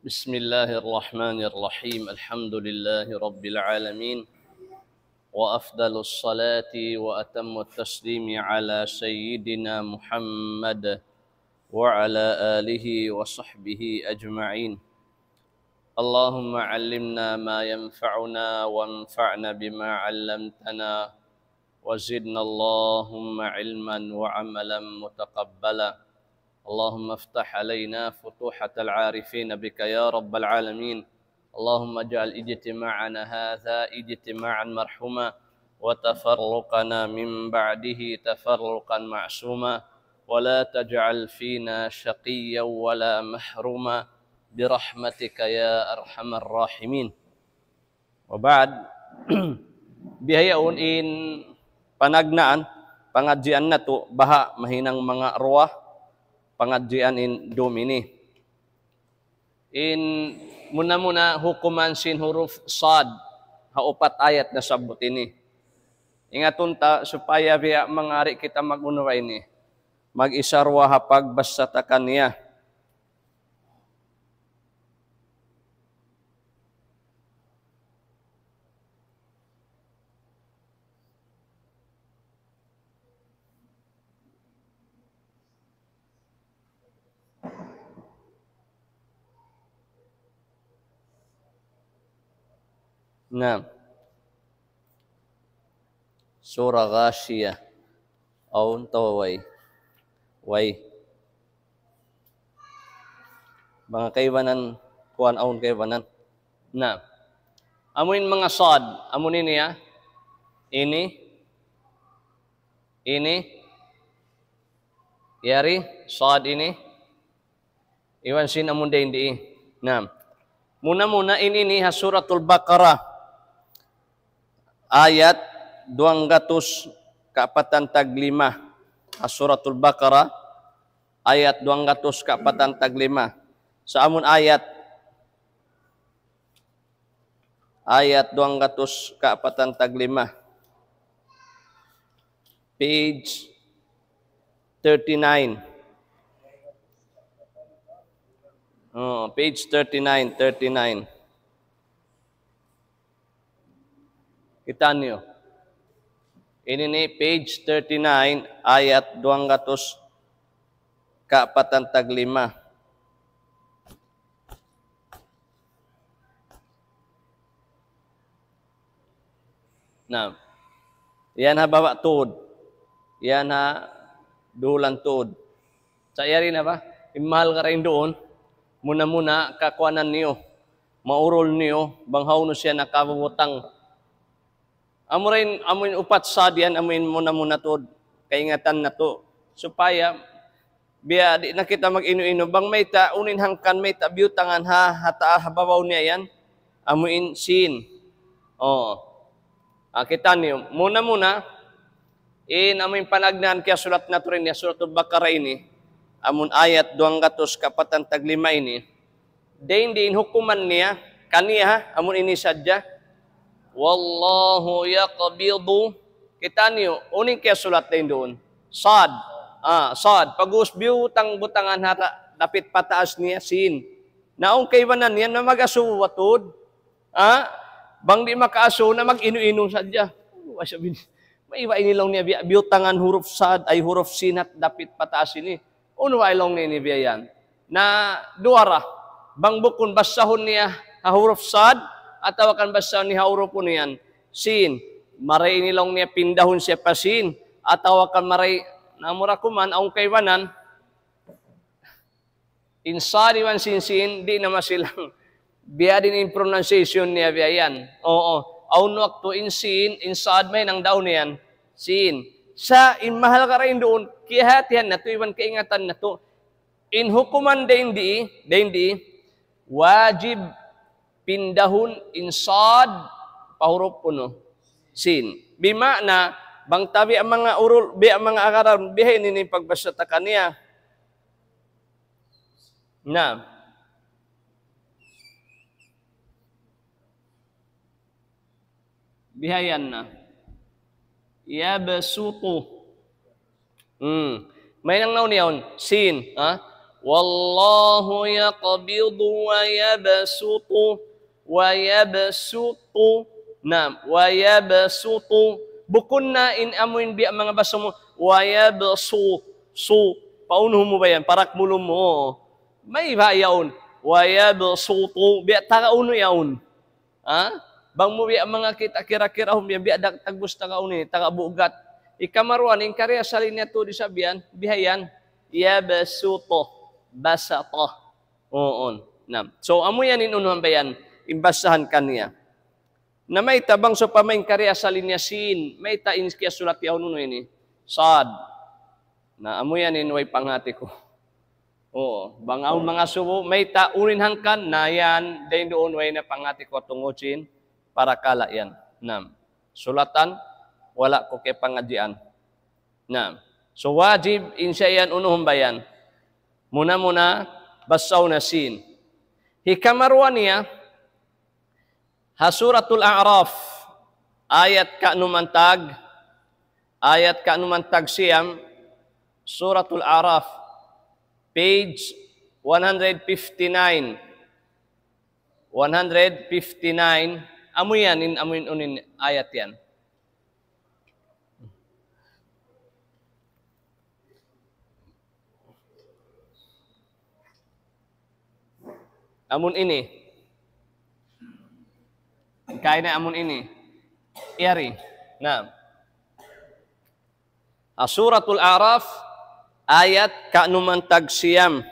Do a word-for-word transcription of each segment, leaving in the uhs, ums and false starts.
بسم الله الرحمن الرحيم. الحمد لله رب العالمين. وأفضل الصلاة وأتم التسليم على سيدنا محمد وعلى آله وصحبه أجمعين. اللهم علمنا ما ينفعنا وانفعنا بما علمتنا وزدنا اللهم علما وعملا متقبلا. اللهم افتح علينا فتوحة العارفين بك يا رب العالمين. اللهم اجعل اجتماعنا هذا اجتماعا مرحوما وتفرقنا من بعده تفرقا معصوما ولا تجعل فينا شقيا ولا محروما برحمتك يا أرحم الراحمين. Wa ba'd, bihaun in panagnaan, pangadjian natu', baha' mahinang manga duwa pangadjian in dum ini. In muna-muna hukuman sin huruf sad, ha upat ayat nasabbut ini. Ingatun ta supaya biya' mangari kita mag-unu ini. Mag-isa duwa ha pagbasa ta kaniya. Naam. Surah Ghashiyah. Awn atawa way? Way. Manga kaibanan, kuwan awn kaibanan. Na. Amuin manga sad, amuin ini ya. Ini. Ini. Yari, sad ini. Iban sin amun dayn di. Na. Muna-muna in ini ha Suratul Baqarah. Ayat duwanggatus kaapatan tag lima. Ha Suratul Baqarah. Ayat duwanggatus kaapatan tag lima. Sa' amun ayat, ayat duwanggatus kaapatan tag lima. Page thirty-nine. Oh, page thirty-nine, thirty-nine. Kita' niyu. Ini ini page thirty-nine, ayat duwanggatus kaapatan tag lima. Na. Yan ha baba' tuud. Yan ha dulan tuud. Sa' yari na ba? In mahal ka dayn duun, muna-muna kakuwanan niyu, maurul niyu, bang hawnu siya nakabubutang. Amu ra in, amu in upat sad yan, amu in muna-muna tuud, kaingatan natu'. Supaya, biya' di' na kita mag-inu-inu, bang mayta', unu in hangkan mayta', biyutangan ha, ha taas, ha babaw niya yan, amu in sin. Oo. Ah, kita' niyu. Muna-muna, in amu in panagnaan kiyasulat natu' dayn ha Suratul Baqarah ini, amun ayat duwanggatus kaapatan tag lima ini, dayn di in hukuman niya, kaniya ha, amun ini sadja, والله يقبض, kita' niyu, unu in kiyasulat dayn duun. Sad. Ah, sad. Pag'ubus biyutang-butangan ha ta-, dapit pataas niya, sin. Na awn kaibanan niya na mag-asubu tuud. Ha? Bang di' makaasubu na mag-inu-inu sadja. Wa sabi, mayta' ini laung niya biya', biyutangan huruf sad, ay huruf sin ha dapit pataas ini. Unu way laung niya ini biya' yan. Na duwa ra, bang bukun basahun niya ha huruf sad, atawa kan basahun niya ha huruf unu yan, sin. Mari ini laung niya pindahun siya pa sin, atawa kan mari, na amu ra kuman, awn kaibanan, in sad iban sin sin, di' na masilang. Biya' diin in pronunciation niya biya' yan. Oo. Awn waktu in sin, in sad mahinang daw niyan. Sin. Sa' in mahal ka dayn duun, kiyahatihan natu', iban kaingatan natu'. In hukuman dayn di, dayn di, wajib pindahun in sad pa huruf unu. Sin. Bima'na, bang tabi' manga urul, biya' manga agaran, biya' ini in pagbasa ta kaniya. Na. Bihayan na. Yabsutu. Hmm. Mahinang naun yaun. Sin. Ha? والله يقبض ويبسط. ويبسط. Naam, ويبسط. Bukun na in amuin biya' manga basa mu, ويبسط. Su. Paunu mu ba yan? Parak mulum mu. Mayta' yaun. ويبسط. Biya' taga unu yaun. Ha? Bang mu biya' manga kita kira-kira hum biya', biya' da tagbus taga unu, taga bugat. Hikaruwa niya, in kariasali niya tuud isab yan, bihayan, يبسط. بسط. Uun. Naam. So, amu yan in unu hamba yan, in basahan kaniya. Na mayta' bang sawpama in kariasali niya sin, mayta' in kiyasulat yaun unu ini? Sad. Na amu yan in way panghati ku. Oo, bang awn manga subu, mayta' unu in hangkan, na yan, dayn duun way na panghati ku tungud sin parakala' yan. Naam. Sulatan, wala' ku kiyapangadjian. Naam. So, wajib in siya yan unu hamba yan. Muna-muna, basahun na sin. Hikaruwa niya, ha Suratul A'raf, ayat kaanum tag, ayat kaanum tag siyam, Suratul A'raf, page one hundred fifty-nine. One hundred fifty-nine. Amu yan, in, amu in, unu in ayat yan. Amun ini. Kaina amun ini. Yari. Naam. Ah, Suratul A'raf, ayat kaanum tag siyam.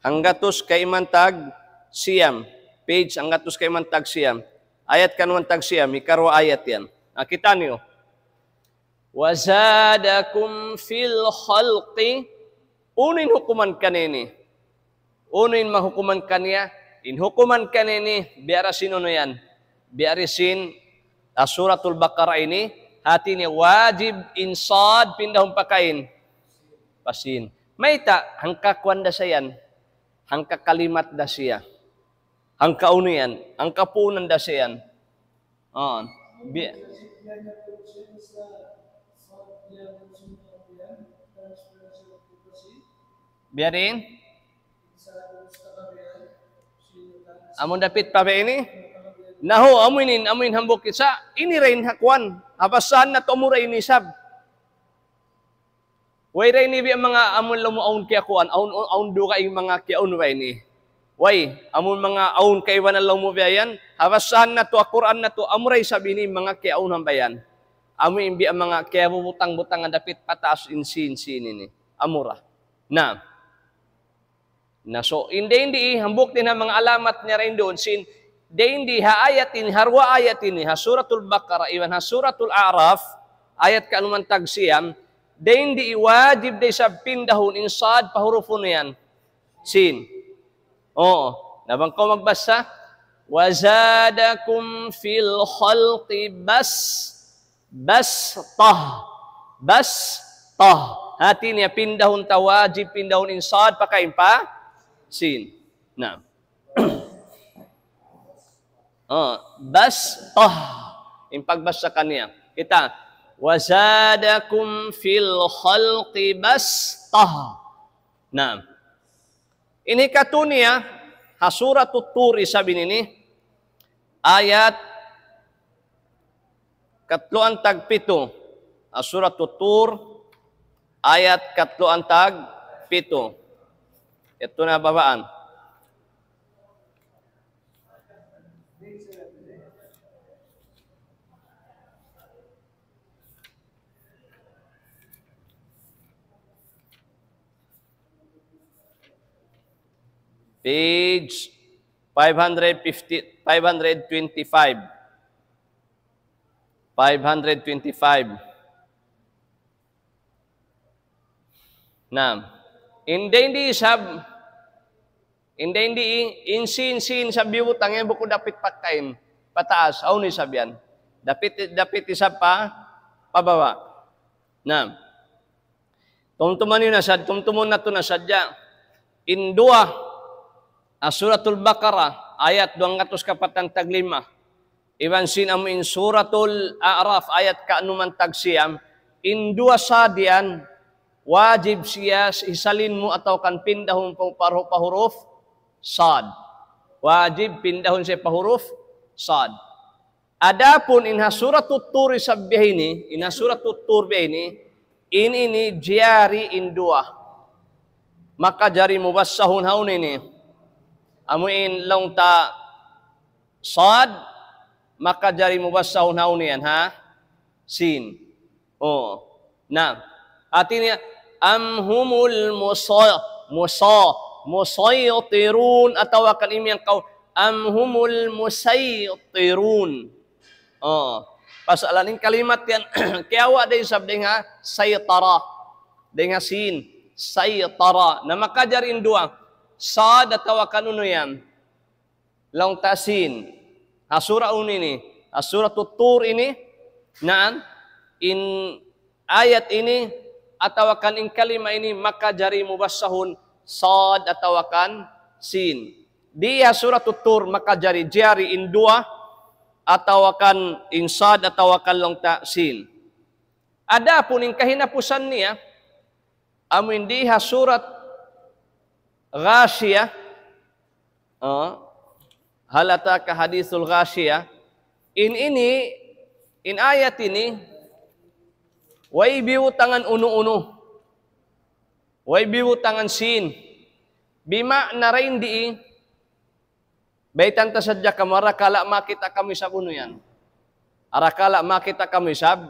Hanggatus kaima tag siyam. Page hanggatus kaima tag siyam. Ayat kaanum tag siyam, hikaruwa ayat yan. Na, kita' niyu. وزادكم في الخلق. Unu in hukuman kaniya ini? Unu in mahukuman kaniya? In hukuman kaniya ini, biya' da sin unu yan. Biya' da sin, ah, Suratul Baqarah ini, hati niya wajib in sad pindahun pa kain. Pa sin. Mayta', hangka kuwan da siya yan. Hangka kalimat da siya. Hangka unu yan. Hangka puunan da siya yan. Ah, bi-, biya' diin? Amun dapit pa biya' ini? Nahu, amu ini, amu in hambuuk isa, ini ra in ha kuwan. Ha basahan natu' amu ra ini isab. Way ra ini biya' manga amun laung mu awn kiyakuan, awn, awn, awn dugaing manga kiyaunu ba ini. Way, amun manga awn kaibanan laung mu biya' yan, ha basahan natu', ha Qur'an natu', amu ra isab ini manga kiyaunu hamba yan. Amu in biya' manga kiyabubutang-butangan dapit pataas in sin, sin ini. Amu ra. Na. Na, so, in dayn di, hambuuk dayn ha manga alamat niya dayn duun sin, dayn di ha ayat ini, ha duwa ayat ini, ha Suratul Baqarah, iban ha Suratul A'raf, ayat kaanum tag siyam, dayn di wajib da isab pindahun in sad pa hurufun yan. Sin. Oo. Na bang kaw magbasa, وزادكم في الخلق بس-, بسطة. بسطة. Hati niya pindahun ta wajib, pindahun in sad pa kain pa sin. Na. Ah, bastah. In pagbasa kaniya. Kita. وزادكم في الخلق بسطة. Na. In hikatu niya, ha Suratut Tur isab ini, ayat katluan tag pitu. Ha Suratut Tur, ayat katluan tag pitu. Yadtu na ha babaan. Page five hundred fifty, five hundred twenty-five. Five hundred twenty-five. Na, in dayn di isab, in dayn di, in sin, sin isab biyutang yan, bukun dapit pa kain, pataas, awn isab yan. Dapit, dapit isab pa, pababa'. Na. Tumtuman niyu na sad, tumtumun natu' na sadja. In duwa, ha Suratul Baqarah, ayat duwanggatus kapatan tag lima. Iban sin amu in Suratul A'raf, ayat kaanum tag siyam. In duwa sad yan, Wajib siya hisalin mu atawa kan pindahun pa, pa, pa huruf sad. Wajib pindahun siya pa huruf sad. Adapun in ha Suratut Tur isab biya' ini, in ha Suratut Tur biya' ini, in ini jari in duwa. Makajari mu basahun ha unu ini. Amu in laung ta sad, makajari mu basahun ha unu yan, ha? Sin. Oh. Na. Hati niya, am humul musa-, musa-, musaytirun, atawa kan imiyan kaw, am humul musaytirun. Oh. Pasalan in kalimat yan, kiyawa' da isab dayn ha saytara. Dayn ha sin. Saytara. Na makajari in duwa. Sad atawa kan unu yan. Laung ta sin. Ha sura unu ini. Ha Suratut Tur ini. Naan. In ayat ini. Atawa kan in kalima ini. Makajari mu basahun. Sad atawa kan sin. Di ha Suratut Tur makajari. Jari in duwa. Atawa kan in sad atawa kan laung ta sin. Adapun in kahinapusan niya. Amu in di ha Surat Ghashiyah. Oh. Hal ataka hadithul ghashiyah. In ini, in ayat ini, way biyutangan unu-unu. Way biyutangan sin. Bima'na dayn di, baytan ta sadja kamu, arakala' makakita' kamu isab unu yan. Arakala' makakita' kamu isab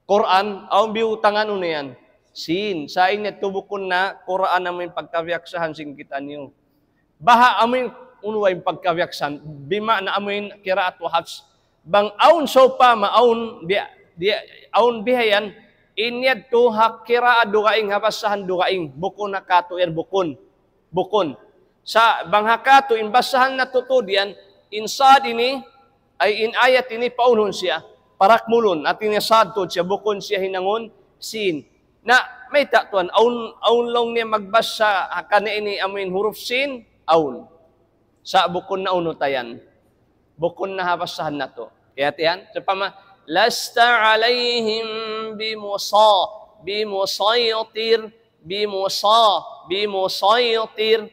Qur'an, awn biyutangan unu yan. Sin, sa' in yadtu bukun na Qur'an amu in pagkabiyaksahan sin kitaniyu. Baha' amu in unu in pagkabiyaksahan, bima'na amu in qiraat wa Hafs. Bang awn sawpama, awn biya', biya', awn bihayan, in yadtu ha qiraat dugaing, ha basahan dugaing, bukun ha katu' yan, bukun. Bukun. Sa' bang ha katu' in basahan natu' tuud yan, in sad ini, ay in ayat ini paunhun siya, parakmulun, hati niya sad tuud siya, bukun siya hinangun sin. Na, mayta' tuwan, awn, awn laung niya magbasa, ha kaniya ini amu in huruf sin, awn. Sa' bukun na unu ta yan. Bukun na ha basahan natu'. Kaya tiyan, sawpama, lasta alayhim bimusa-, bimusaytir, bimusa-, bimusaytir.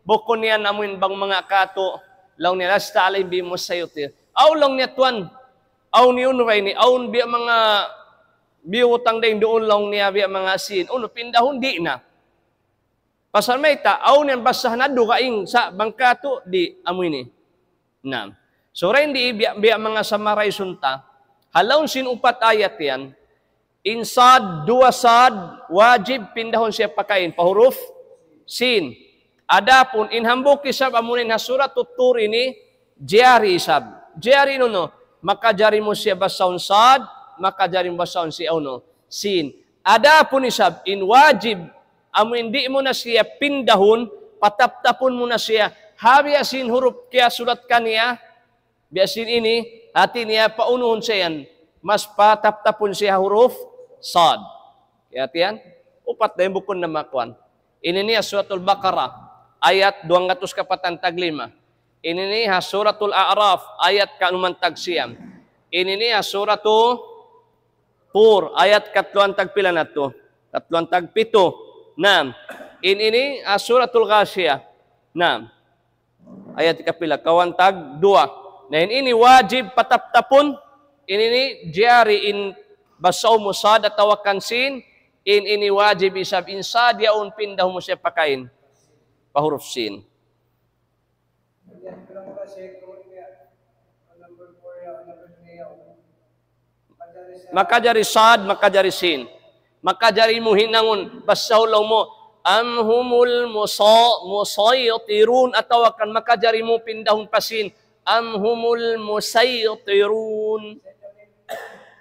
Bukun yan amu in bang manga katu', laung niya lasta alayhim bimusaytir. Aw laung niya tuwan, awn unu ba ini, awn biya' manga biyutang dayn duun laung niya biya' manga sin. Unu, pindahun di' na. Pasal mayta', awn yan basahan dugaing sa' bang katu' di' amu ini. Naam. So, dayn di biya', biya' manga summarizun ta, ha lawm sin upat ayat yan, in sad, duwa sad, wajib pindahun siya pakain, pa huruf sin. Adapun in hambuuk isab amu in ha Suratut Tur ini, jari isab. Jari unu, makajari mu siya basahun sad, makajari mu basahun siya unu, sin. Adapun isab, in wajib, amu in di' mu na siya pindahun, pataptapun mu na siya, ha biya' sin huruf kiyasulat kaniya, biya' sin ini, hati niya paunuhun siya yan, mas pataptapun siya huruf sad. Kaya tiyan, upat na in bukun na makuan. Ini niya Suratul Baqarah, ayat duwanggatus kapatan tag lima. Ini niya Suratul A'raf, ayat kanuman tag siyam. Ini niya Suratul Tur, ayat katluan tag pila na tu? Katluan tag pitu. Naam. In ini, ah, Suratul Ghashiyah. Naam. Ayat kapila, kawan tag duwa. Na in ini wajib pataptapun. In ini jari in basahun mu sad atawa kan sin. In ini wajib isab in sad yaun pindahun mu siya pakain. Pa huruf sin. Makajari sad, makajari sin. Makajari mu hinangun, basahun laung mu, am humul musa-, musaytirun, atawa kan makajari mu pindahun pa sin, am humul musaytirun.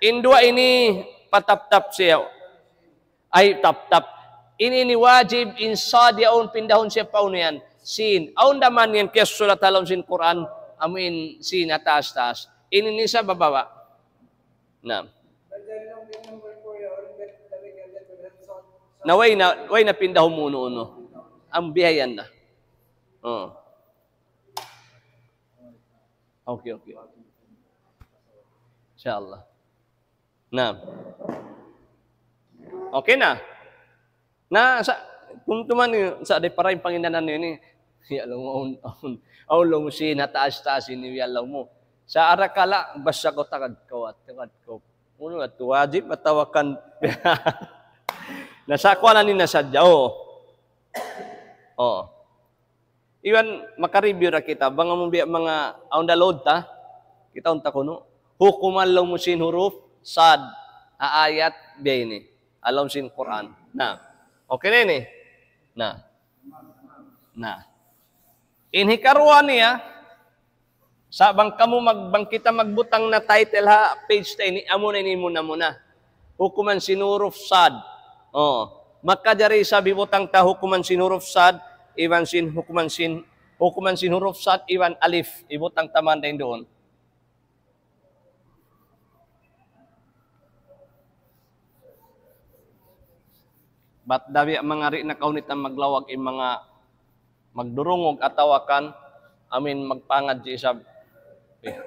In duwa ini pataptap siya. Ay, taptap. In ini wajib, in sad yaun pindahun siya pa unu yan. Sin. Awn da man yan kiyasulat ha lawm sin Qur'an. Amu in sin ha taas-taas. In ini sa bababa. Naam. Na way na, way na pindahun mu unu-unu. Amu bihayan na. Oh. Okay, okay. Insha Allah. Naam. Okay na. Na, sa', tumtuman niyu, sa' di' pa rin pangindanan niyu ini. Ya, laung mu, awn, awn, awn laung mu sin ha taas-taas ini, ya, laung mu. Sa' arakala', basa kaw tagad kaw, at tagad kaw. Unu, at wajib, atawa kan. Na, sa' kuwan na ni na sadja, oh. Oh. Iban maka-review ra kita, bang amu biya' manga awn da load ta, kitaun ta kunu'. Hukuman laung mu sin huruf sad, ha ayat biya' ini. Ha lawm sin Qur'an. Na. Okay na ini? Na. Na. In hikaruwa niya, sa' bang kamu mag-, bang kita magbutang na title ha page ta ini, amu na ini muna-muna. Hukuman sin huruf sad. Oh. Makajari isab hibutang ta hukuman sin huruf sad, iban sin hukuman sin, hukuman sin huruf sad, iban alif. Hibutang ta man dayn duun. Bat da biya' manga di' na kaunitan maglawag in manga magdurungug atawa kan amin magpangadji' isab. Eh.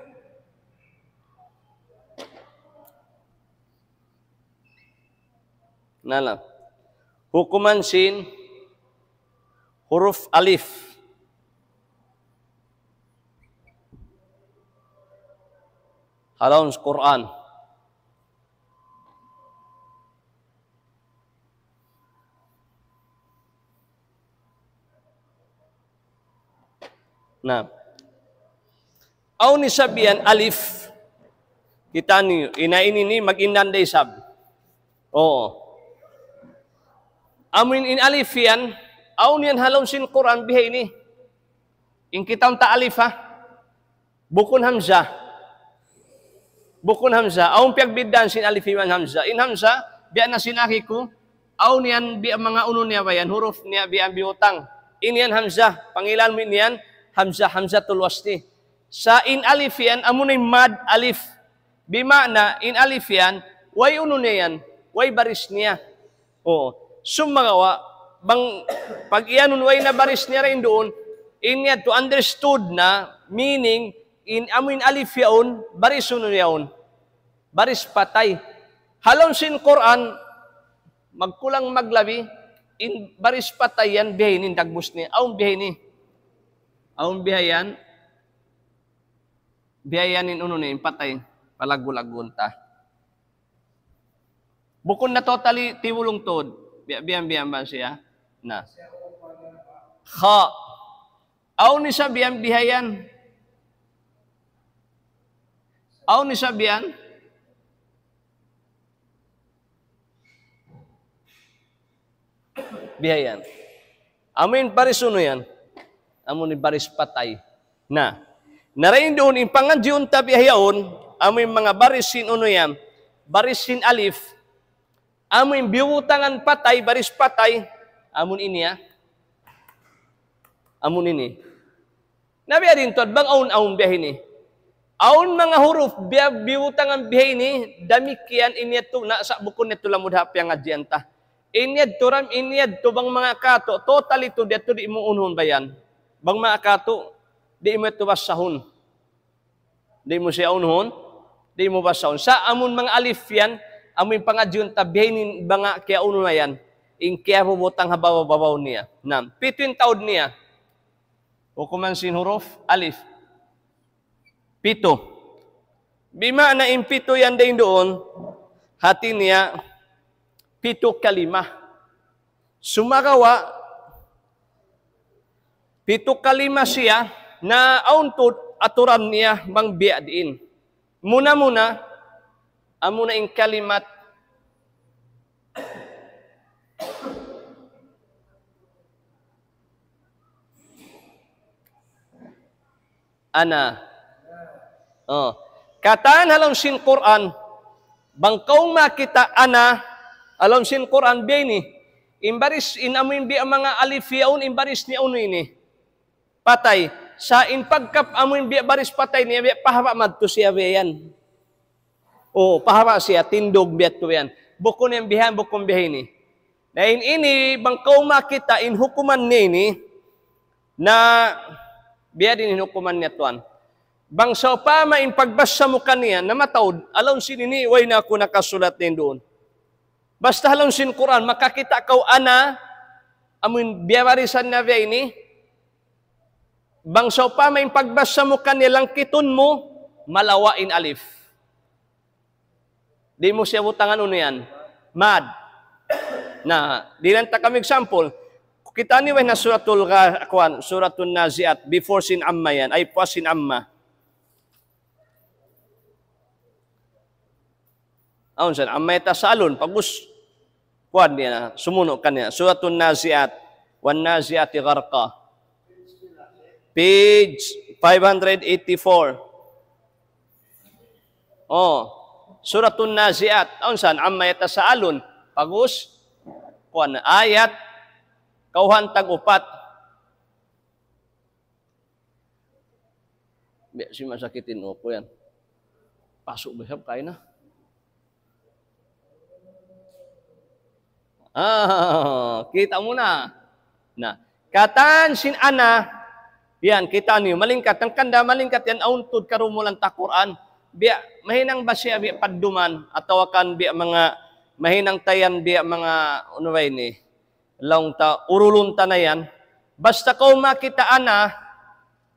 Na la. Hukuman sin huruf alif. Ha lawm sin Qur'an. Na. Awn isab yan alif. Kita' niyu, in ini, ini, mag-indan da isab. Oo. Amu in, in alif yan, awn yan ha lawm sin Qur'an biha ini. In kitaun ta alif, ha? Bukun hamzah. Bukun hamzah. Awn piyagbiddaan sin alif iban hamzah. In hamzah, biya' na sin agi ku, awn yan biya' manga unu niya ba yan, huruf niya biya' biyutang. In yan hamzah. Pangilan mu in yan, hamzah, hamzatul wasli. Sa' in alif yan, amu na in mad alif. Bima'na, in alif yan, way unu niya yan, way baris niya. Oo. Sumagawa', bang pag-iyanun way na baris niya dayn duun, in yadtu understood na, meaning, in amu in alif yaun, baris unu yaun. Baris patay. Ha lawm sin Qur'an, magkulang maglabi, in baris patay yan, biha ini in dagbus niya. Awn biha ini. Awn biha yan. Biya' yan in unu niya, in patay, palaggu'-lagguun ta. Bukun na totally tiwulung tuud. Biya', biya', biya' ba siya? Na. Kha. Awn isab yan, biha' yan. Awn isab yan. Biha' yan. Amu in baris unu yan. Amu in baris patay. Na. Na dayn duun in pangadjiun ta biha' yaun, amu in manga baris sin unu yan. Baris sin alif. Amu in biyutangan patay, baris patay. Amu in ini, ha. Amu in ini. Na biya' diin tuud, bang awn, awn biya' ini. Awn manga huruf, biya', biyutangan biha' ini, damikkiyan in yadtu, na sa' bukun yadtu lamud ha piyangadjian ta. In yadtu ram, in yadtu bang manga katu', totally tuud yadtu di' mu unuhun ba yan. Bang manga katu', di' mu yadtu basahun. Di' mu siya unuhun, di' mu basahun. Sa' amun manga alif yan, amun pangadjiun ta biha' ini manga kiyaunu na yan. In kiyabubutang ha babaw-babaw niya. Na, pitu in taud niya. Hukuman sin huruf alif. Pitu. Bima'na in pitu yan dayn duun, hati niya pitu kalima. Sumagawa', pitu kalima siya, na awn tuud aturan niya bang biya' diin. Muna-muna, amuna in kalimat ana. Oh. Katan ha lawm sin Qur'an, bang kaw makakita' ana, ha lawm sin Qur'an biya' ini. In baris, in amu in biya' manga alif yaun, in baris niya unu ini. Patay. Sa' in pagkap amu in biya' baris patay niya, biya' pahaba' madtu siya biya' yan. O, pahaba' siya, tindug biya' tu yan. Bukun yan bihan, bukun biha' ini. Na in ini, bang kaw makakita' in hukuman niya ini, na biya' diin in hukuman niya tuwan. Bang sawpama in pagbasa mu kaniya, na mataud, ha lawm sin ini, way na aku nakasulat dayn duun. Basta ha lawm sin Qur'an, makakita' kaw ana, amun biya' barisan na biya' ini, bang sawpama in pagbasa mu kaniya langkitun mu, malawa' in alif. Di' mu siya butangan unu yan. Mad. Na, di' lang ta kami example. Kita' niyu na Suratul Gha-, kuwan, Suratun Naziat, before sin Amma yan, ay puas sin Amma. Awn san, Amma yatasaalun, pag'ubus, kuwan niya na, sumunu' kaniya. Suratun Naziat, wan Naziati Gharqa. Page five hundred eighty-four. Oh, Suratun Naziat. Awn san, Amma yatasaalun. Pag'ubus, kuwan, ayat, kawhaan tag-upat. Biya' sin masakitin uku yan. Pasu' bihab kaina. Ah, kita' mu na. Na, katan sin ana, yan, kita' niyu, malingkat, hangkan da malingkat yan, awn tuud karumulan ta Qur'an, biya', mahinang ba siya, biya' padduman, atawa kan biya' manga, mahinang ta yan, biya' manga, unu ba ini, laung ta, urulun ta na yan, basta kaw makita' ana,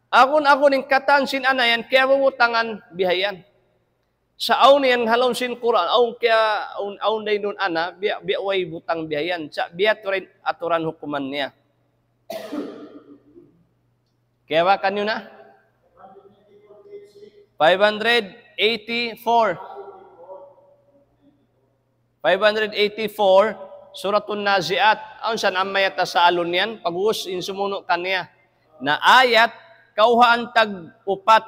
agun-agun in katan sin ana yan, kiyabubutangan bihayan. Sa' awn yan ha lawm sin Qur'an, awn kiya, awn, awn daynun ana, biya', biya' way butang bihayan. Sa' biya' tuud in aturan hukuman niya. Kiyabakan niyu na? Five hundred eighty-four. Five hundred eighty-four, Suratun Naziat. Awn san Amma yatasaalun yan, pag'ubus in sumunu' kaniya. Na ayat, kawhaan tag-upat.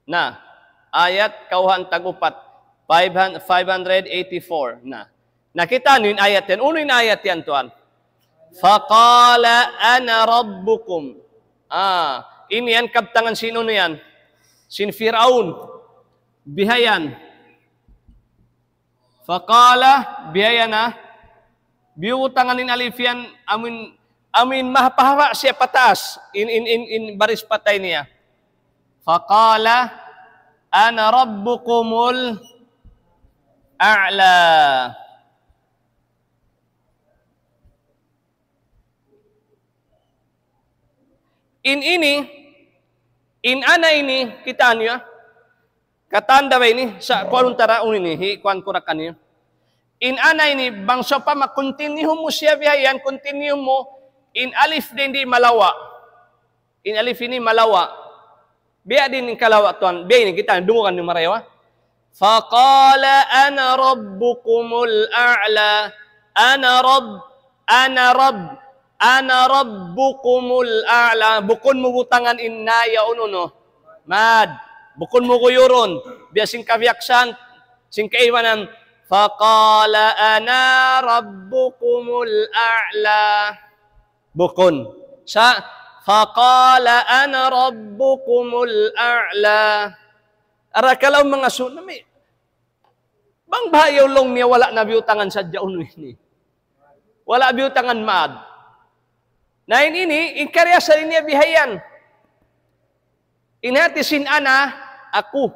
Na, ayat kawhaan tag-upat. Five hun-, five hundred eighty-four. Na. Nakita' niyu in ayat yan. Unu in ayat yan, tuwan? فَقَالَ أَنَا رَبُّكُمْ. Ah, ini yan kabtangan sin unu yan? Sin Fir'aun. Bihayan. Faqala, biya' yan, ha. Biyutangan in alif yan, amuin, amuin mahaba'-haba' siya pataas. In, in, in, in baris patay niya. Faqala, ana rabbukumul a'la. In ini, in ana ini, kitaa niyu, ha? Katan da ba ini, sa' kuwan tara unu ini, hi kuwan ku ra kaniyu. In ana ini, bang sawpama continue mu siya bihayan, continue mu, in alif di' ini malawa'. In alif ini malawa'. Biya' diin in kalawa' tuwan. Biya' ini kita, dungugan niyu marayaw, ha. Faqala ana rabbukumul a'la. Ana rabb-, ana rabb-, ana rabbukumul a'la. Bukun mu butangan in na yaun unu. Mad. Bukun mu guyurun. Biya' sin kabiyaksahan, sin kaibanan. Faqala ana rabbukumul a'la. Bukun. Sa', faqala ana rabbukumul a'la. Arakala' manga sunami. Bang baha' yaun laung niya wala' na biyutangan sadja unu ini. Wala' biyutangan mad. Na in ini, in kariya sa niya bihayan. In hati sin ana, aku.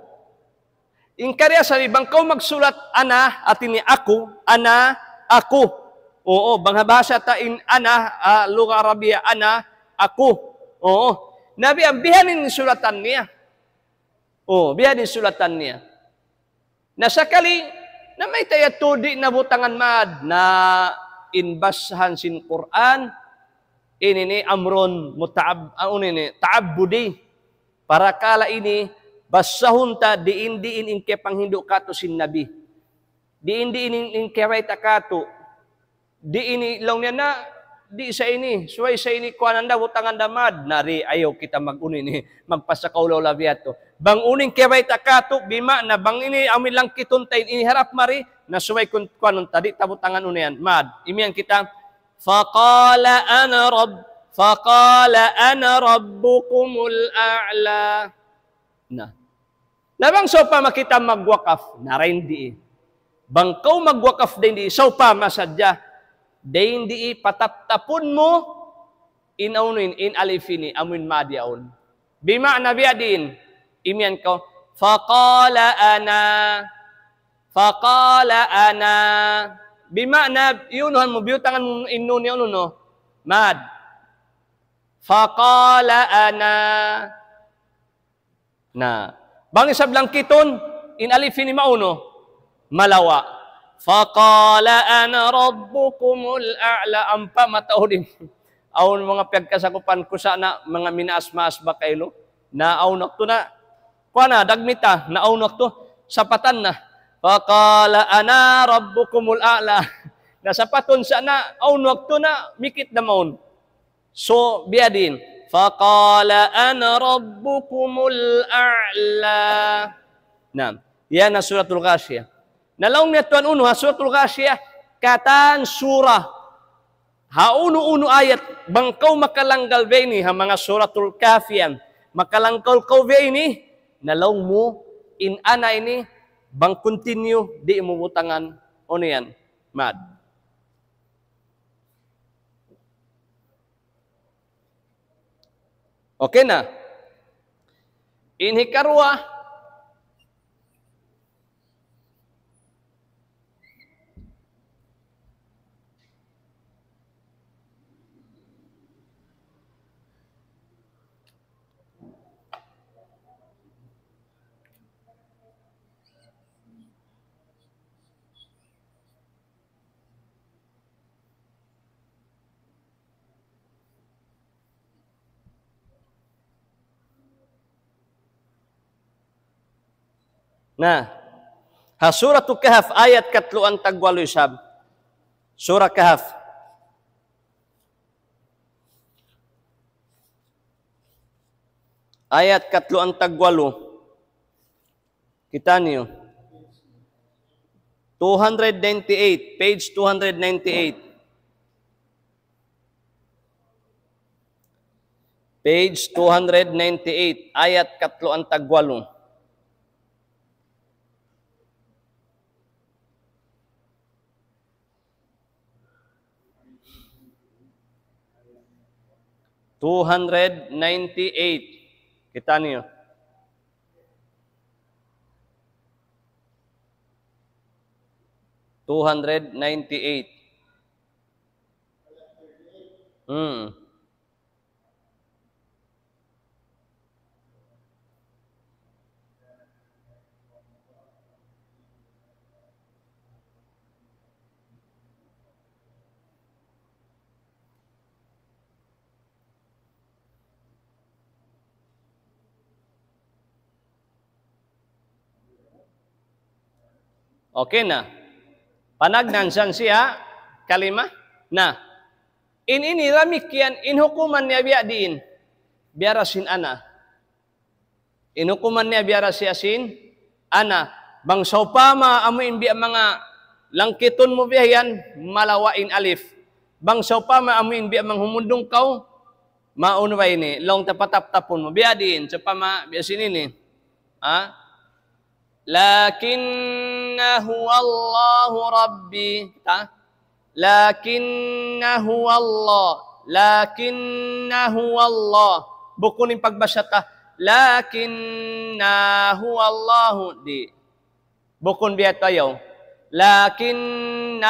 In kariya sa bang kaw magsulat ana, hati niya aku, ana, aku. Oo, bang ha bahasa ta in ana, ah, lugha Arabiya, ana, aku. Oo. Na biya', biya' ini in sulatan niya. Oo, biya' ini in sulatan niya. Na sakali, na mayta' yadtu di' na butangan mad, na in basahan sin Qur'an, ini ini amrun muta'ab-, ah, unu ini, ta'abbudi. Parakala' ini, basahun ta diin-diin in kiyapanghindu' kātu' sin Nabi. Diin-diin in, in kiyabayta' kātu'. Di' ini laung niya na, di' sa ini, subay sa ini, kuanan da, butangan da mad. Na di', ayaw kita mag-unu ini, magpasakaulaw labi yadtu. Bang unu in kiyabayta' kātu', bima'na, bang ini, amuin langkitun ta in, ini harap mari, na subay kun, kuanun ta, di' ta butangan unu yan, mad. Imiyan kita, faqala ana rabb-, faqala ana rabbukumul a'la. Na. Na bang sawpama kita magwakaf, na dayn di. Bang kaw magwakaf dayn di, sawpama sadja, dayn di patattapun mu, in unu in, in alif ini, amuin mad yaun. Bima'na biya' diin, imiyan kaw, faqala ana, فقال أنا. Bima'na, iyunuhan mu, biyutangan mu in nun niya unu, no? Mad. فقال أنا. Na. Bang isab langkitun, in alif ini maunu. Malawa'. فقال أنا ربكم الأعلى. Ampa mataud in. Awn manga piyagkasakupan ku sa na manga minaas-maas ba kailu. Na awn waktu na. Kuwan na, dagmita, na awn waktu. Sapatan na. فقال أنا ربكم الأعلى. Na sapatun sa na, awn waktu na, mikit na mawn. So, biyadiin. فقال أنا ربكم الأعلى. Na, yan na Suratul Ghashiyah. Na laung niya tuwan unu ha Suratul Ghashiyah, katan surah. Ha unu-unu ayat, bang kaw makalanggal biya' ini, ha manga Suratul Kahf yan. Makalanggal kaw biya' ini, na laung mu, in ana ini, bang continue, di' mu butangan, unu yan, mad. Okay na. In hikaruwa, Na, ha Suratul Kahf, ayat katluan tagwalu isab. Surah Kahf. Ayat katluan tagwalu. Kita' niyu. Two hundred ninety-eight, page two hundred ninety-eight. Page two hundred ninety-eight, ayat katluan tagwalu. Two hundred ninety-eight. Kita' niyu. Two hundred ninety-eight. Hmm. Okay na. Panagnaan sa siya, kalima. Na. In ini damikkiyan, in hukuman niya biya' diin. Biya' da sin ana. In hukuman niya biya' da siya sin ana. Bang sawpama amu in biya' manga langkitun mu biya' yan, malawa' in alif. Bang sawpama amu in biya' manga humundung kaw, maunu ba ini, laung ta pataptapun mu. Biya' diin, sawpama, biya' sin ini. Ha? لكن هو الله ربي. Kita'? لكن هو الله. لكن هو الله. Bukun in pagbasa ta. لكن هو الله. Di'. Bukun biya' tu ayaw. لكن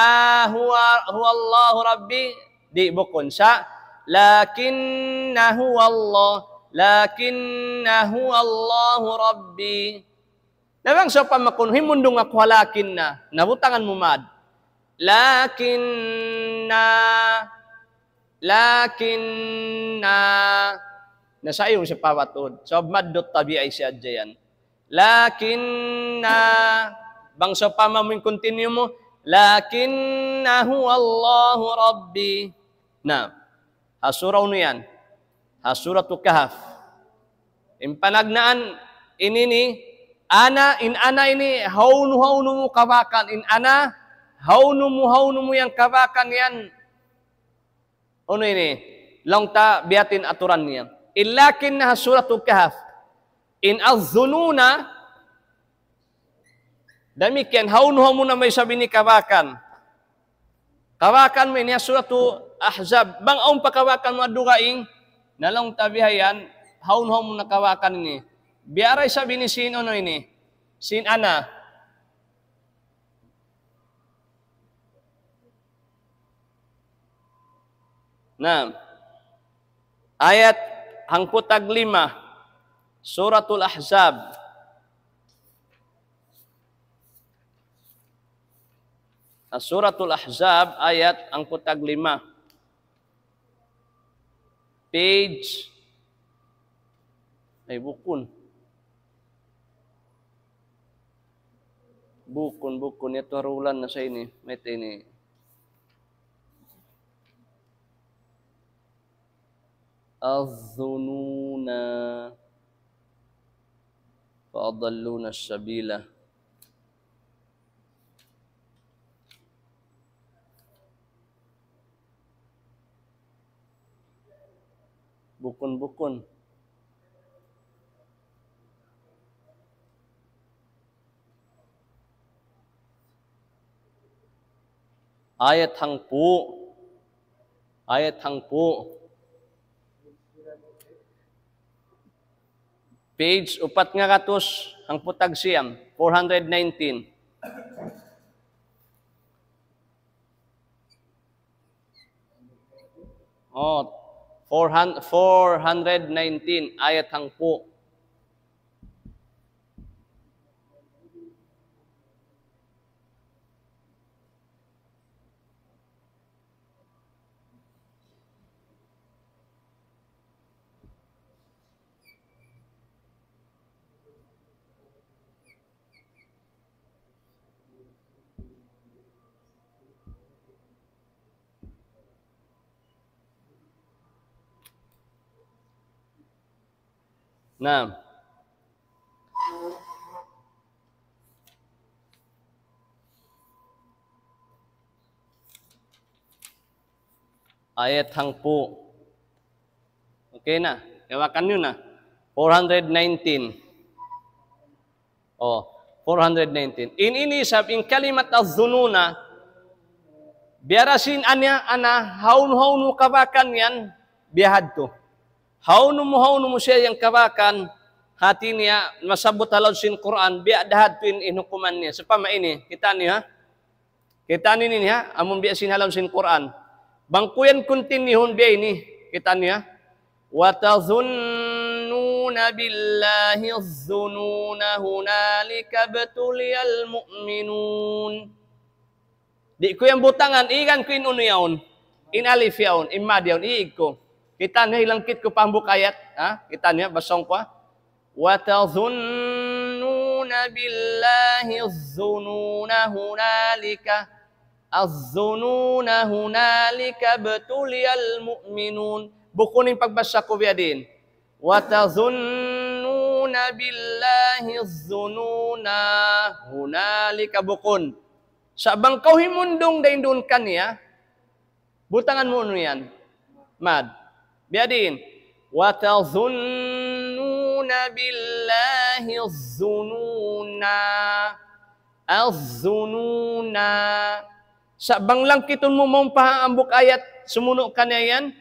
هو، هو الله ربي. Di', bukun. Sa', لكن هو الله. لكن هو الله ربي. Na bang sawpama kunu' himundung aku ha lakinna, na butangan mu mad. Lakinna, lakinna. Na sa' awn siya pawatud. Sabab maddut tabi'i siya hadja yan. Lakinna, bang sawpama mu in continue mu, lakinna huwallahu rabbi. Na, ha sura unu yan? Ha Suratul Kahf. In panagnaan ini ni, ana, in ana ini, hawnu-hawnu mu kabakan, in ana, hawnu mu, hawnu mu yan kabakan yan. Unu ini, laung ta biya' diin aturan niya. In lakin ha Suratul Kahf. In az-zununa, damikkiyan, hawnu-hawnu na may sabi ni kabakan. Kabakan mu ini ha Suratul Ahzab. Bang awn pa kabakan mu dugaing, na laung ta bihayan, hawnu-hawnu na kabakan ini. Biya' da isab ini sin unu ini, sin ana. Na, ayat hangpu' tag lima, Suratul Ahzab. Na, Suratul Ahzab, ayat hangpu' tag lima. Page, ay, bukun. Bukun, bukun. Yadtu ha rulan na sa ini. Mayta' ini? الظنون فأضلونا السبيل. Bukun, bukun. Ayat hangpu'. Ayat hangpu'. Page upat ngagatus hangpu' tag siyam, four hundred nineteen. Oh, four hundred, four hundred nineteen, ayat hangpu'. Naam. Ayat hangpu'. Okay na. Hawakan niyu na. Four hundred nineteen. Oh, four hundred nineteen. In ini isab in kalimat az-zununa, biya' da sin aniya, ana, hawnu-hawnu kabakan yan, biya' hadtu. Hawnu mu, hawnu mu siya yan kabakan, hati niya, masabbut ha lawm sin Qur'an, biya' da hadtu in, in hukuman niya. Sawpama ini, kitaa niyu, ha? Kitaa niyu ini, ha? Amun biya' sin ha lawm sin Qur'an. Bang ku yan kuntinyuhun biya' ini, kitaa niyu, ha? وتظنون بالله الظنون هنالك ابتلي المؤمنون. Di' ku yan butangan, iigan ku in unu yaun. In alif yaun, in mad yaun, iig ku. Kitaa niyu, hilangkit ku pa hambuuk ayat, ha? Kitaa niyu, basahun ku, ha? وتظنون بالله الظنون هنالك، الظنون هنالك ابتلي المؤمنون. Bukun in pagbasa ku biya' diin. وتظنون بالله الظنون هنالك, bukun. Sa' bang kaw himundung dayn duun kaniya, butangan mu unu yan. Mad. Biya' diin. وتظنون بالله الظنون. الظنون. Sa' bang langkitun mu mawn pa hambuuk ayat sumunu' kaniya yan,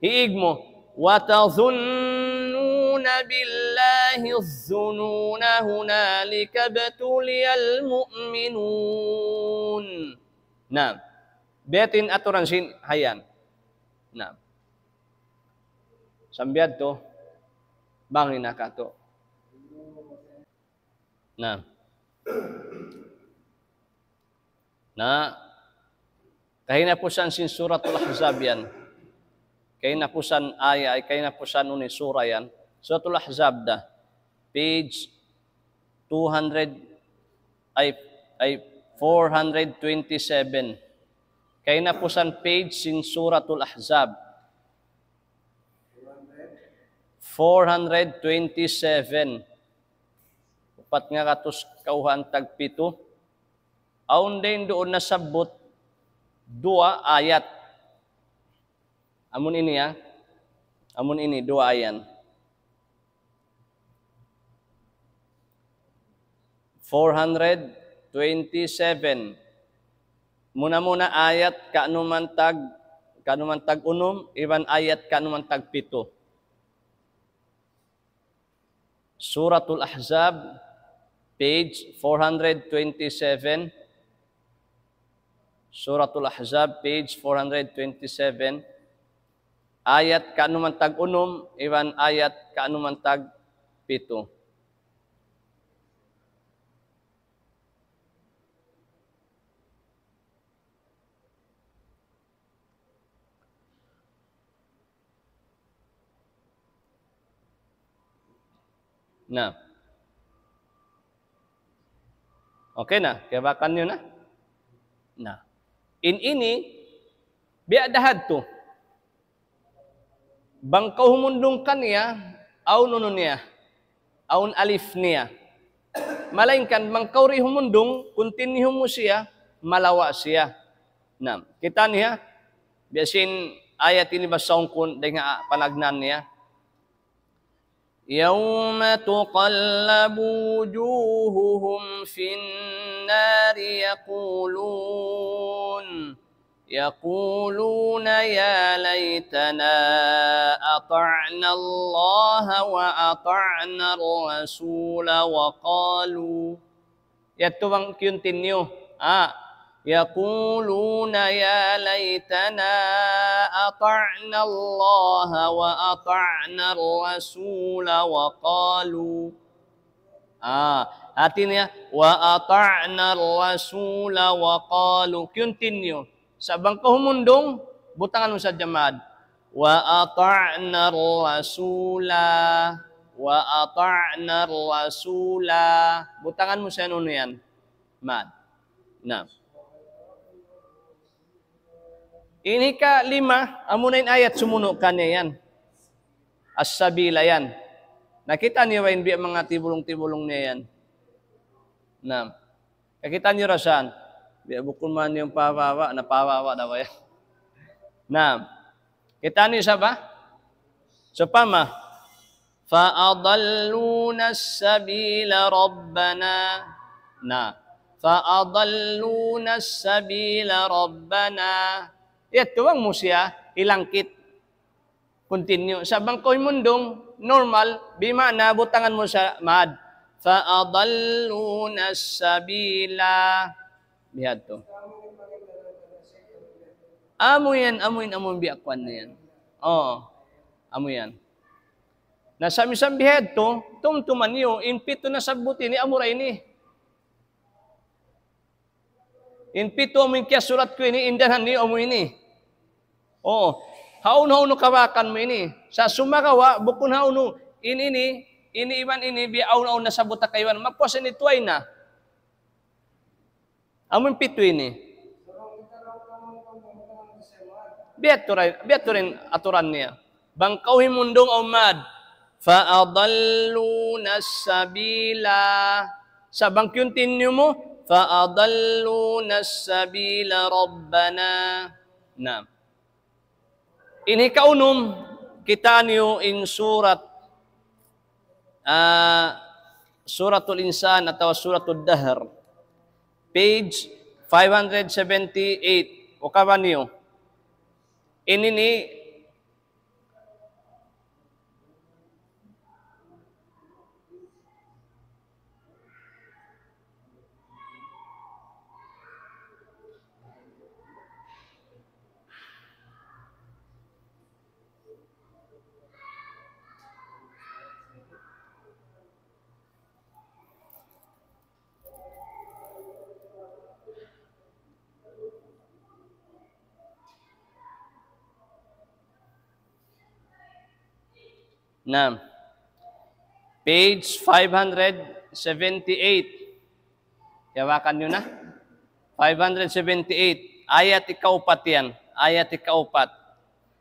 iig mu. وتظنون بالله الظنون هنالك ابتلي المؤمنون. Naam. Biya' ha yan in aturan sin ha yan. Naam. Sa' biya' hadtu, bang hinang katu'. Naam. Na, kahinapusan sin Suratul Ahzab yan. Kahinapusan ayat, ay kahinapusan unu in sura yan. Suratul Ahzab da. Page two hundred, ay, ay, four hundred twenty-seven. Kahinapusan page sin Suratul Ahzab. Four hundred twenty-seven. Upat ngagatus kawhaan tag pitu. Awn dayn duun nasabbut duwa ayat. Amun ini, ha? Amun ini, duwa yan. Four hundred twenty-seven. Muna-muna ayat kanuman tag, kanuman tag unum, iban ayat kanuman tag pitu. Suratul Ahzab, page four hundred twenty-seven. Suratul Ahzab, page four hundred twenty-seven. Ayat kanuman tag unum, iban ayat kanuman tag pitu. Na. Okay na, kiyabakan niyu na? Na. In ini, biya' da hadtu. Bang kaw humundung kaniya, awn unu niya, awn alif niya. Malaingkan bang kaw di' humundung, continue mu siya, malawa' siya. Na, kita' niya, biya' sin ayat ini basahun ku dayn ha panagnaan niya. يوم تقلب وجوههم في النار يقولون، يقولون يا ليتنا أطعنا الله وأطعنا الرسول وقالوا. Yadtu bang continue. Ah. يقولون يا ليتنا أطعنا الله وأطعنا الرسول وقالوا. Ah, hati niya, وأطعنا الرسول وقالوا. Continue. Sa' bang kaw humundung, butangan mu sadja mad. وأطعنا الرسول، وأطعنا الرسول. Butangan mu sa' unu yan. Mad. Na. Ini kalima, amuna in ayat sumunu' kaniya yan. As-sabila yan. Nakita' niyu ba in biya' manga tibulung-tibulung niya yan? Na. Nakita' niyu ra san? Biya' bukun man yung pawawa, napawawa na ba yan? Na. Kita' niyu sa ba? Sawpama, فأضلونا السبيل ربنا. Na. فأضلونا السبيل ربنا. Yadtu bang mu siya, ilangkit. Continue. Sa' bang kaw humundung, normal, bima'na butangan mu sa mad. فأضلونا السبيل. Bihadtu. Amu yan, amu yan, amu yan, biya' kuwan na yan. Oo. Amu yan. Na sa' misan bihadtu, tumtuma niyu, in pitu nasabbut ini, amura ini. In pitu amu in kiyasulat ku ini, in danhan niyu amu ini. Oo. Hawnu-hawnu kabakan mu ini. Sa' sumagawa', bukun hawnu, in ini, ini iban ini, biya' hawnu-hawnu nasabbut ha kaibanan. Mapuas ini tuway na. Amu in pitu ini. Biya' tuud, biya' tuud in aturan niya. Bang kaw humundung awn mad. فأضلونا السبيل. Sa' bang continue mu, فأضلونا السبيل ربنا. Na. In hikaunum, kitaa niyu in surat, ah, Suratul Insan atawa Suratul Dahr. Page five hundred seventy-eight. Ukaba niyu. Ini ini, Naam. Page five hundred seventy-eight. Hawakan niyu na. Five hundred seventy-eight. Ayat ikaupat yan. Ayat ikaupat.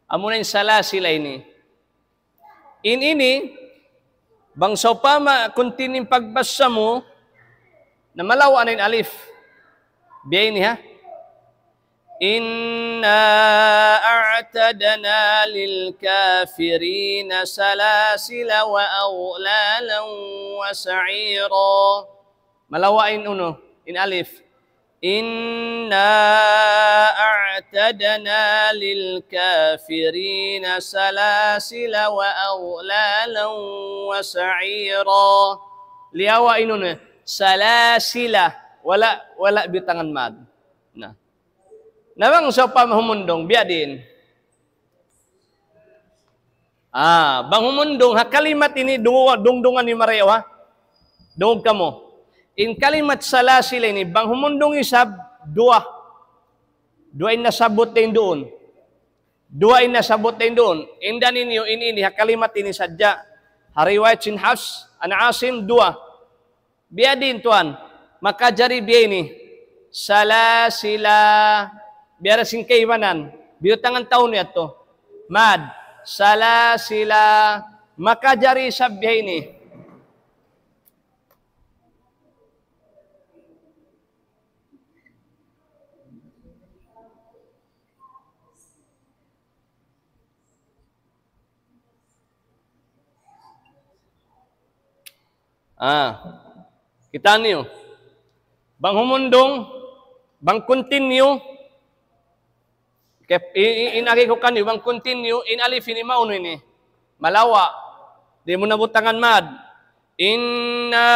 Amuna in salasila ini. In ini, bang sawpama continue in pagbasa mu, na malawa' na in alif. Biya' ini ha. إنا أعتدنا للكافرين سلاسل وأغلالا وسعيرا. Malawa' in unu, in alif. إنا أعتدنا للكافرين سلاسل وأغلالا وسعيرا. Liyawa' in unu, salasila. Wala', wala' butangan mad. Na. Na bang sawpama humundung, biya' diin. Ah, bang humundung, ha kalimat ini, dungu-, dungdungan niyu marayaw, ha? Dungug kamu. In kalimat salasil ini, bang humundung isab, duwa. Duwa in nasabbut dayn duun. Duwa in nasabbut dayn duun. Inda ninyu in ini, ha kalimat ini sadja. Ha riwayat sin Hafs, an Asim, duwa. Biya' diin tuwan, makajari biya' ini. Salasila, biya' da sin kaibanan. Biyutangan ta unu yadtu. Mad. Salasila, makajari isab biya' ini. Ah, kitaa niyu. Bang humundung, bang continue, kep-, i-, i-, in agi ku kaniyu, bang continue, in alif ini maunu ini. Malawa'. Di' mu na butangan mad. إنا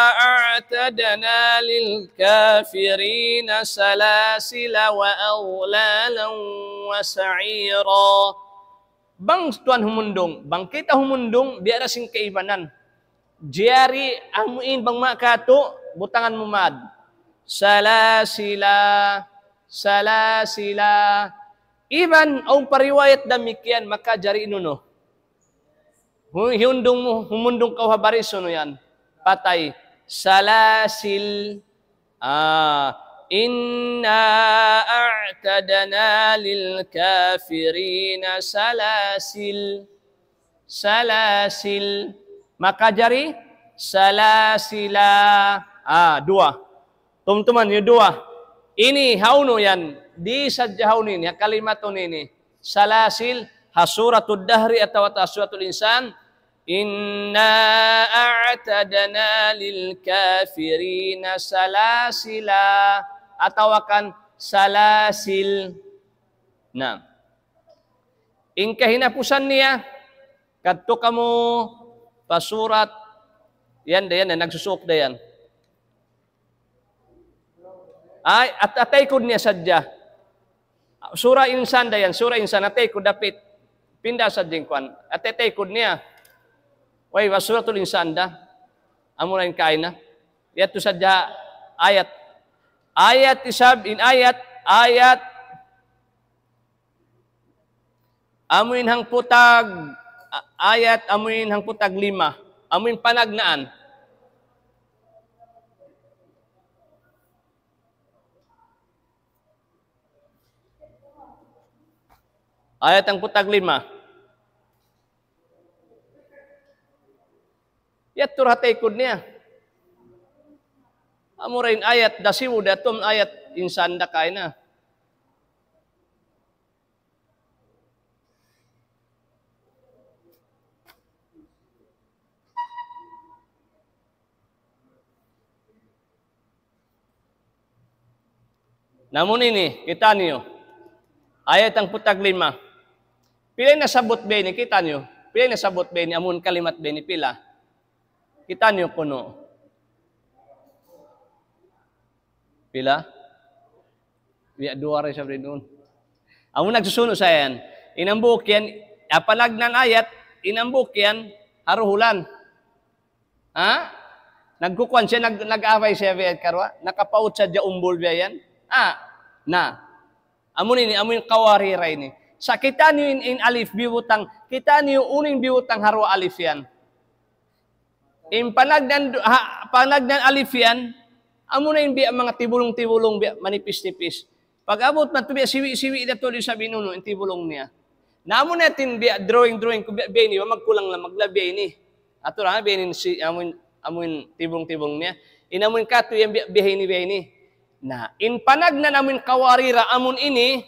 أعتدنا للكافرين سلاسل وأغلالا وسعيرا. Bang tuwan humundung, bang kita humundung, biya' da sin kaibanan. Jari amuin bang makatu, butangan mu mad. Salasila, salasila. Iban, awn pa riwayat damikkiyan, makajari unu. Hu-, hiundung mu, humundung kaw ha baris unu yan. Patay. Salasil. Ah, إنا أعتدنا للكافرين سلاسل. Salasil. Makajari, salasila. Ah, duwa. Tumtuman niyu duwa. Ini, hawnu yan. Di' sadja hawnu ini, ha kalimat unu ini. Salasil, ha Suratul Dahri atawa ha Suratul Insan. إنا أعتدنا للكافرين سلاسلا. Atawa kan salasil. Na. In kahinapusan niya, kadtu kamu pa surat, yan da yan, nagsusuuk da yan. Ay, at, ha taykud niya sadja. Sura Insan da yan, Sura Insan, ha taykud dapit. Pinda sadja in kuwan. Ha taykud niya. Way, wa Suratul Insan da. Amura in kaina. Yadtu sadja ayat. Ayat isab, in ayat, ayat. Amuin hangpu' tag, a-, ayat, amuin hangpu' tag lima. Amuin panagnaan. Ayat hangpu' tag lima. Yadtu ra ha taykud niya. Amura in ayat, da sibu' da tum ayat Insan da kaina. Na amu ini, kitaa niyu. Ayat hangpu' tag lima. Pila in nasabbut biya' ini, kitaa niyu. Pila in nasabbut biya' ini, amun kalimat biya' ini, pila. Kitaa niyu kunu'. Pila? Biya' duwa ra isab duun. Amu nagsusunu' sa yan. In hambuuk yan, ha panagnaan ayat, in hambuuk yan, ha duhulan. Ha? Nagkukuan siya, nag-, nag-away siya biya' karuwa. Nakapaut sadja umbul biya' yan. Ha? Na. Amu ini, amu in qawarira ini. Sa' kitaa niyu in, in alif biyutang, kitaa niyu unu in biyutang ha duwa alif yan. In panagnaan du-, ha, panagnaan alif yan, amu na in biya' manga tibulung-tibulung, biya' manipis-nipis. Pag-abut madtu biya' siwi'-siwi' da tuud isab in unu, in tibulung niya. Na amu na in biya' drawing-drawing ku biya', biya' ini, magkulang na maglabi ini. Atu ra, biya' ini si, amu in, amu in tibulung-tibulung niya. In amu in katu' yan biya', biya' ini, biya' ini. Na, in panagnaan amu in qawarira, amun ini,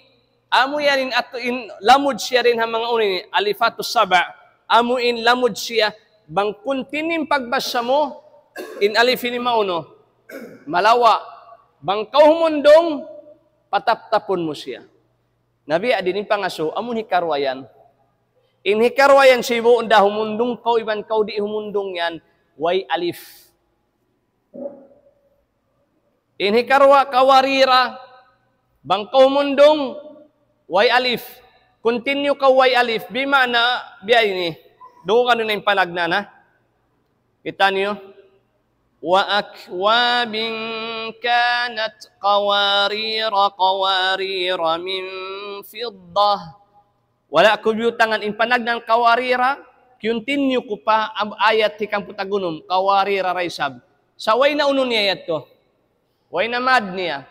amu yan in atu-, in lamud siya dayn ha manga unu ini, alifatus saba', amu in lamud siya, bang kuntin in pagbasa mu, in alif ini maunu, malawa', bang kaw humundung, pataptapun mu siya. Na biya' diin in pangasubu, amun hikaruwa yan. In hikaruwa yan sibu', da humundung kaw, iban kaw di' humundung yan, way alif. In hikaruwa qawarira, bang kaw humundung, way alif. Continue kaw way alif, bima'na biya' ini. Dungugan niyu na in panagnaan, ha? Kita' niyu. وأكواب كانت قوارير قوارير من فضة. Wala' ku biyutangan in panagnaan qawarira, continue ku pa am-, ayat hikahangpu' tag-unum, qawarira da isab. Sa' way na unu niya yadtu. Way na mad niya.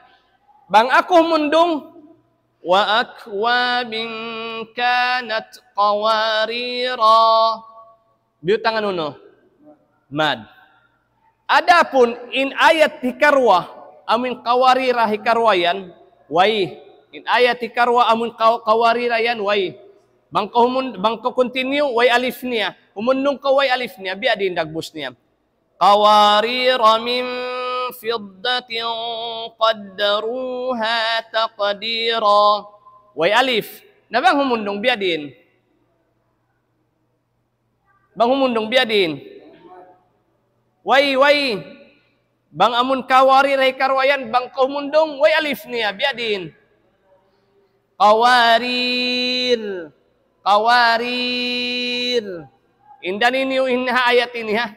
Bang aku humundung, وأكواب كانت قوارير. Biyutangan unu? Mad. Adapun in ayat hikaruwa, amuin qawarira hikaruwa yan, way. In ayat hikaruwa, amuin qaw-, qawarira yan, way. Bang kaw humun-, bang kaw continue, way alif niya. Humundung kaw way alif niya, biya' diin dagbus niya. قوارير من فضة قدروها تقديرا. Way alif. Na bang humundung, biya' diin. Bang humundung, biya' diin. Way, way. Bang amun qawarira hikaruwa yan, bang kaw humundung, way alif niya, biya' diin. Qawarir. Qawarir. Inda niyu in ha ayat ini, ha.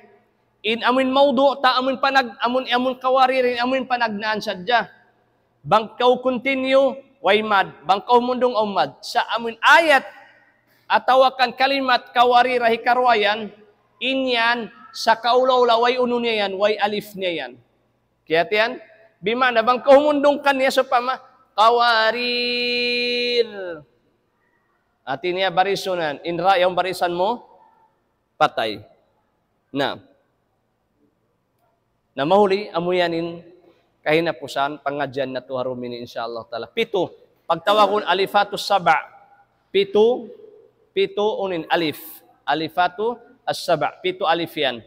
In amuin mawdu' ta, amuin panag-, amuin, amuin qawarir, in amuin panagnaan sadja. Bang kaw continue, way mad. Bang kaw humundung, awn mad. Sa' amuin ayat, atawa kan kalimat qawarira hikaruwa yan, in yan, sa' kaula-ula way unu niya yan, way alif niya yan. Kiyat yan? Bima'na bang kaw humundung kaniya sawpama, qawarir. Hati niya barisun yan. In ra yaun barisan mu, patay. Na. Na mahuli, amu yan in kahinapusan, pangadjian natu' ha dum ini, insya Allah ta'ala. Pitu, pagtawagun alifatus saba'. Pitu, pitu unu in alif. Alifatu as-saba'. Pitu alif yan.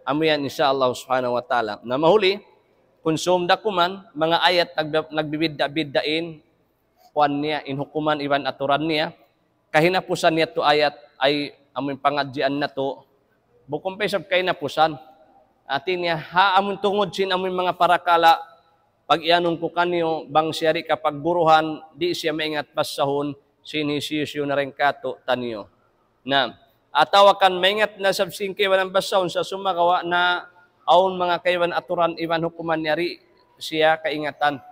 Amu yan, insya Allah subhanahu wa ta'ala. Na mahuli, kunsum da kuman, manga ayat nagbi-, nagbibidda'-bidda' in, kuwan niya, in hukuman iban aturan niya, kahinapusan niya tu ayat ay amuin pangadjian natu'. Bukun pa isab kahinapusan. Hati niya, ha amuin tungud sin amuin manga parakala', pag-iyanun ku kaniyu, bang siya di' kapagguruhan, di' siya maingat basahun, sin hisiyu-siyu na dayn kātu'niyu. Na, atawa kan maingat na isab sin kaibanan basahun sa' sumagawa' na awn manga kaibanan aturan iban hukuman niya di' siya kaingatan.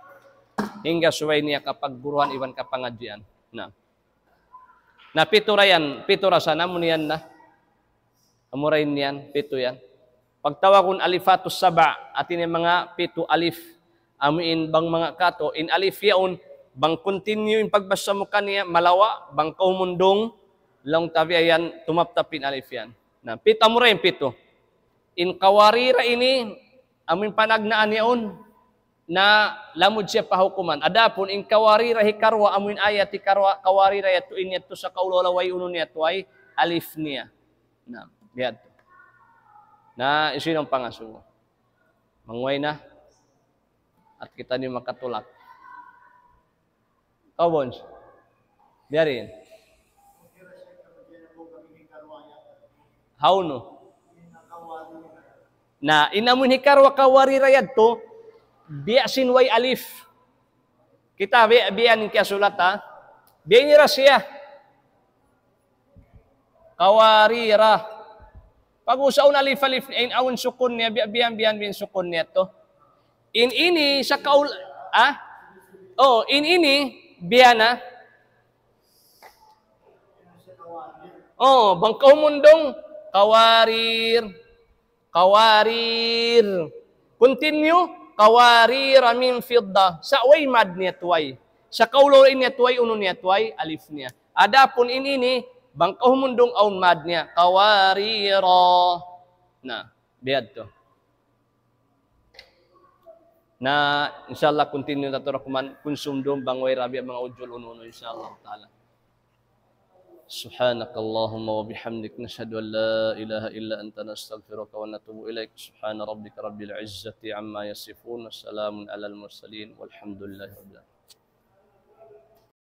Hangga subay niya kapagguruhan iban kapangadjian. Na. Na pitu ra yan, pitu ra sa' namu' niyan na. Amu ra in yan, pitu yan. Pagtawagun alifatus saba', hati niya manga pitu alif. Amu in bang manga katu', in alif yaun, bang continue in pagbasa mu kaniya, malawa', bang kaw humundung, laung ta biya' yan, tumaptap in alif yan. Na, pitu, amu ra in pitu. In qawarira ini, amu in panagnaan yaun, na lamud siya pa hukuman. Adapun in qawarira hikaruwa, amu in ayat hikaruwa, qawarira yadtu in yadtu sa' kaula-ula way unu niya yadtu ay alif niya. Na, biya' yadtu. Na, hisiyu in pangasubu? Mangway na. At kitaniyu makatulak. Kaw, Bons. Biyarin. Hawnu? Na, in amun hikaruwa qawarira yadtu, biya' sin way alif. Kita' biya', biya' in kiyasulat, ha? Biya' ini ra siya. Qawarira. Pag-usaun alif-alif, in awn sukun niya, biya', biya', biya', biya' in sukun niya tu. In ini sa' kaul-, ah? Oh, in ini, biya' na. Oh, bang kaw humundung, qawarir. Qawarir. Continue, qawarira min fiddah. Sa' way mad niya tu way. Sa' kaula-ula in niya tu way, unu niya tu way, alif niya. Adapun in ini, bang kaw humundung awn mad niya. Qawarira. Na, biya' yadtu. Na, insha Allah, continue natu' ra kuman, kunsum dum, bang way ra biya' manga ujul unu-unu, insha Allah ta'ala. سبحانك اللهم وبحمدك، نشهد أن لا إله إلا أنت، نستغفرك ونتوب إليك. سبحان ربك رب العزة عما يصفون، وسلام على المرسلين، والحمد لله رب العالمين.